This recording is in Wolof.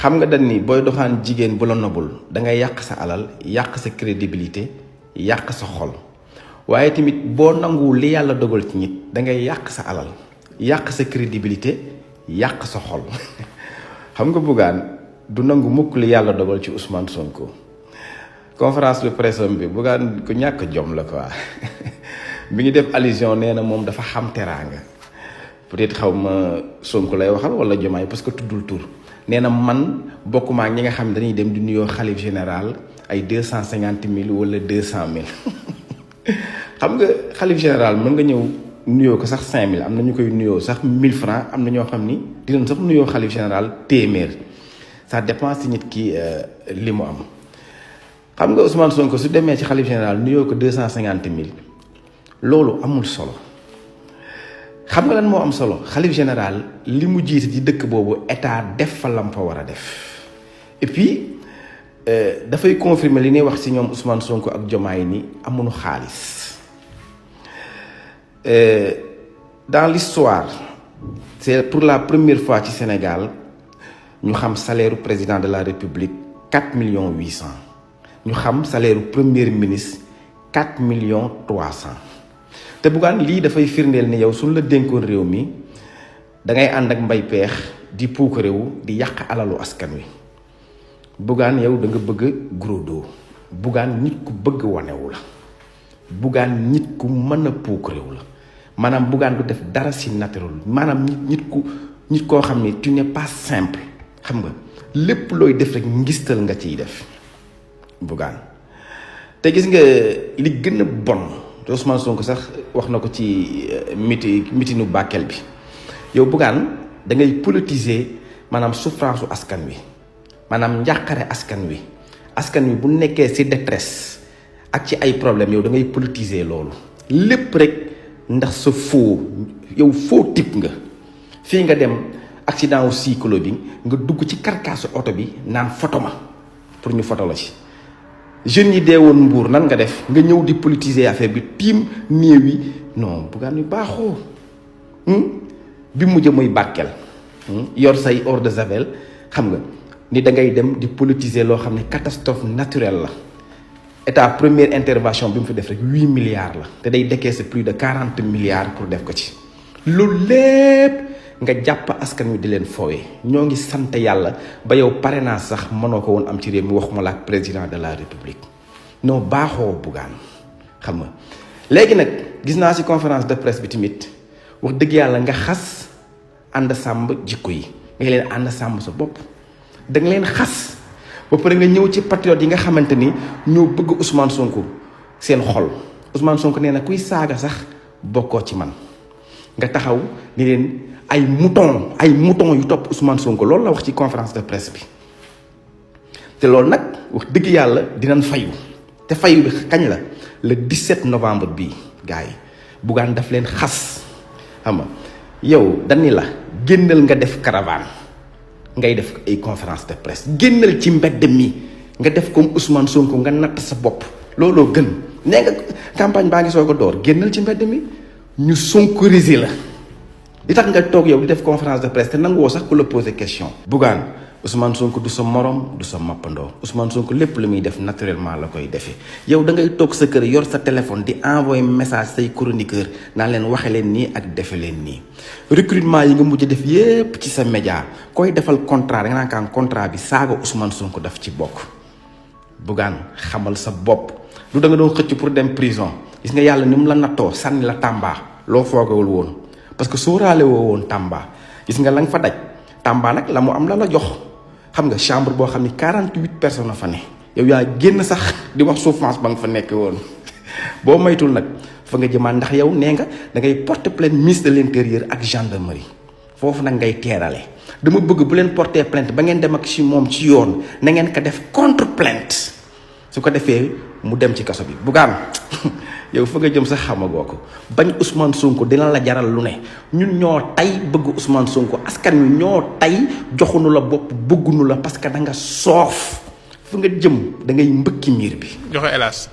xam nga dañ ni booy doxaan jigéen bu la nobul da ngay yàq sa alal yàq sa crédibilité yàq sa xol waaye tamit boo nanguwul li yàlla dogal ci nit da ngay yàq sa alal yàq sa crédibilité yàq sa xol xam nga Bougane du nangu mukk li yàlla dogal ci Ousmane Sonko conférence de presse bi Bougane ku ñàkk jom la quoi bi ngi def allusion nee na moom dafa xam teraanga peut-être xaw ma Sonko lay waxal wala Diomaye parce que tuddul tur nee na man bokkuma ak ñi nga xam ne dañuy dem di nuyoo xalif général ay 250 000 wala 200 000 xam nga xalif général mën nga ñëw nuyoo ko sax 5000 am na ñu koy nuyoo sax 1000 francs am na ñoo xam ni dinañ sax nuyoo xalif général téeméer ça dépend si nit ki li mu am. xam nga Ousmane Sonko su demee ci xalif général nuyoo ko 250 000 loolu amul solo xam nga lan moo am solo xalif général li mu jiite ci dëkk boobu état def fa lam fa war a def et puis dafay confirmer li ñuy wax ci ñoom Ousmane Sonko ak Diomaye ni amuñu xaalis. Dans l'histoire c'est pour la première fois ci Sénégal ñu xam salaire du président de la République 4 800 000 ñu xam salaire du premier ministre 4 300 000 te Bougane lii dafay firndeel ni yow suñ la dénkoon réew mi da ngay ànd ak mbay peex di puuk réew di yàq alalu askan wi Bougane yow da nga bëgg gros dos Bougane nit ku bëgg wanewu la Bougane nit ku mën a puuk réew la maanaam Bougane du def dara si naturel maanaam nit koo xam ne tu n'es pas simple xam nga lépp looy def rek ngistal nga ciy def Bougane te gis nga li gën a bon te Ousmane Sonko sax wax na ko ci mitinu Bakel bi yow Bougane da ngay politiser maanaam souffrance su askan wi maanaam njàqare askan wi bu nekkee ci détresse ak ci ay problème yow da ngay politiser loolu lépp rek ndax sa faux type nga fii nga dem accident wu cyclo bi nga dugg ci carcasse oto bi naan photo ma pour ñu photo la ci jeunes yi dee woon Mbour nan nga def nga ñëw di politiser affaire bi tiim néew yi non Bougane yu baaxoo bi mujj muy Bakel yor say eau de javel xam nga ni da ngay dem di politiser loo xam ne catastrophe naturelle la état première intervention bi mu fi def rek 8 milliards la te day décaisser plus de 40 milliards pour def ko ci loolu lépp nga jàpp askan wi di leen foowee ñoo ngi sant yàlla ba yow parrainage sax mënoo ko woon am ci réew mi waxuma la ak président de la république non baaxoo Bougane xam nga léegi nag gis naa ci conférence de presse bi tamit wax dëgg yàlla nga xas ànd sàmm jikko yi nga leen ànd sàmm sa bopp da nga leen xas ba pare nga ñëw ci patriote yi nga xamante ni ñoo bëgg Ousmane Sonko seen xol Ousmane Sonko nee na kuy saaga sax bokkoo ci man nga taxaw ni leen ay mouton yu topp Ousmane Sonko loolu la wax ci conférence de presse bi te loolu nag wax dëgg yàlla dinañ fayu te fayu bi kañ la le 17 novembre bii gars yi Bougane daf leen xas xam nga yow dañu la génnal nga def caravane ngay def ay conférence de presse génnal ci mbedd mi nga def comme Ousmane Sonko nga natt sa bopp looloo gën nee nga campagne baa ngi soo ko door génnal ci mbedd mi ñu sonkoriser la li tax nga toog yow di def conférence de presse te nanguwoo sax ku la poser question. Bougane Ousmane Sonko du sa morom du sa mappandoo Ousmane Sonko lépp lu muy def naturellement la koy defee yow da ngay toog sa kër yor sa téléphone di envoyer message say chroniqueur naan leen waxe leen nii ak defe leen nii recrutement yi nga mujj def yépp ci sa média koy defal contrat da nga naan kaan contrat bi saaga Ousmane Sonko daf ci bokk Bougane xamal sa bopp lu da nga doon xëcc pour dem prison gis nga yàlla ni mu la nattoo sànni la Tamba loo foogawul woon parce que sóoraale woo woon Tamba gis nga la nga fa daj Tamba nag la mu am la jox xam nga chambre boo xam ni 48 personnes fa ne yow yaa génn sax di wax souffrance ba nga fa nekk woon boo maytul nag fa nga jëmaat ndax yow nee nga da ngay porter plainte ministre de l'intérieur ak gendarmerie foofu nag ngay teerale dama bëgg bu leen porter plainte ba ngeen dem ak si moom ci yoon na ngeen ko def contre plainte su ko defee mu dem ci kaso bi Bougane yow fa nga jëm sax xamagoo ko bañ Ousmane Sonko dina la jaral lu ne ñun ñoo tay bëgg Ousmane Sonko askan wi ñoo tay joxunu la bopp bëggunu la parce que da nga soof fa nga jëm da ngay mbëkki miir bi. joxe hélas.